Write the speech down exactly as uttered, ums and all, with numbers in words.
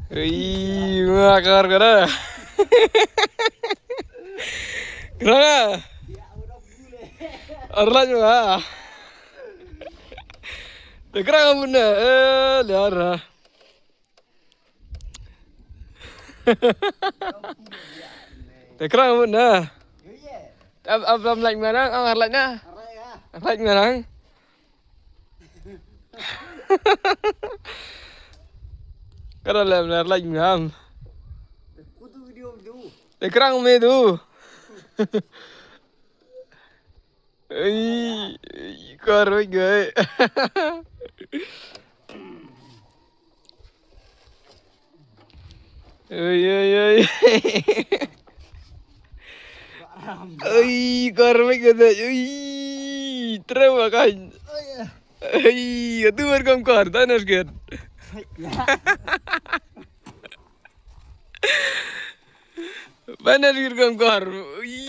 Ui, ma kar kara. Kara. Arlaj ma. Te kara muna, eh, liara. Te kara muna. Ab, ab, ab, like mana, ang arlaj na. Arlaj mana. Kara lem ler laj ngam. Te krang me tu. Ei, kor me gai. Ei, ei, ei. Ei, kor me gai. Ei, trem akan. Ei, atu ber kam kor, tanas ket. Banas ket kam kor. Ei.